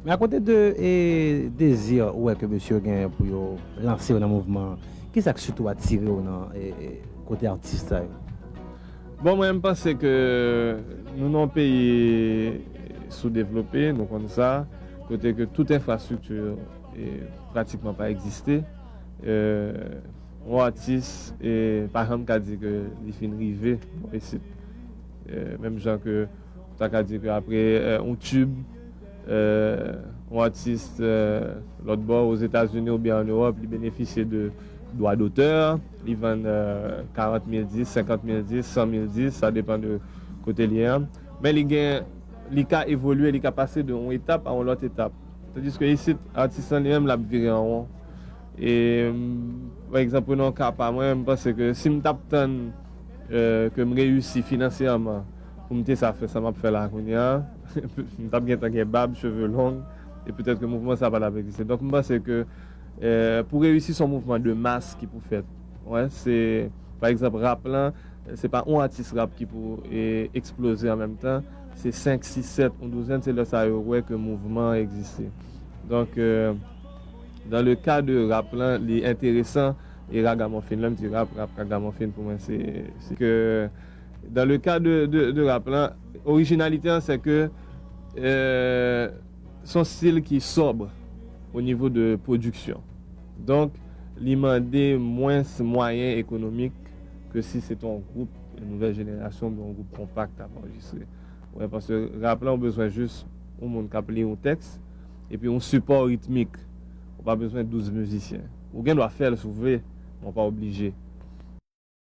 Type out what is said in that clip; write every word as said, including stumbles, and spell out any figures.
Men akote de e, dezi ou wè ke mesye yo genyen pou yo lanse yo nan mouvman an, kisa k sitou atire w nan e, e, kote atis sa yo? Bon, mwen, m panse ke nou nan yon peyi soudevlope, nou konn sa, kote ke tout enfrastrikti e, pratikman pa egziste. E, yon atis e, pa janm ka di ke li fin rive bò isit. E, menm jan ke ou ta ka di ke apre e, yon tib, e, yon atis e, lòt bò, Ozetazini oubyen ann Ewòp, li benefisye de dwa dotè, li vann e, karant mil dis, senkant mil dis, san mil dis, sa depann de kote li ye a. Men li gen, li ka evolye, li ka pase de yon etap a yon lòt etap. Tandiske isit, atis lan li menm, l ap vire an won. E, m, pa egzanp, pran yon ka pa mwen, m panse ke si m t ap tann e, ke m reyisi finansyèman pou m te sa fè sa m ap fè la kounye a, m t ap gentan gen bab, cheve long, e petèt ke mouvman sa pa t ap egziste. Donk, m panse ke e, pou reyisi, se yon mouvman de mas ki pou fèt. Wè, se, pa egzanp, rap lan, se pa yon atis rap ki pou e, eksploze an menm tan, se senk, sis, sèt, yon douzèn, se lè sa yo wè ke mouvman an egziste. Donk, e, dans le cas de rap lan, li enteresan, e ragamuffin, lè m di rap, rap ragamuffin pou mwen, se, se ke, dans le cas de, de, de rap lan, orijinalite an, se ke e, se yon stil ki sòb o nivo de pwodiksyon. Donk, li mande mwens mwayen ekonomik ke si se te yon gwoup nouvèl jenerasyon oubyen yon gwoup konpak k ap anrejistre. Wè, paske rap lan, ou bezwen jis yon moun k ap li yon tèks, epi yon sipò ritmik. Ou pa bezwen douz mizisyen. Ou gen dwa fè l si w vle, men w pa oblije.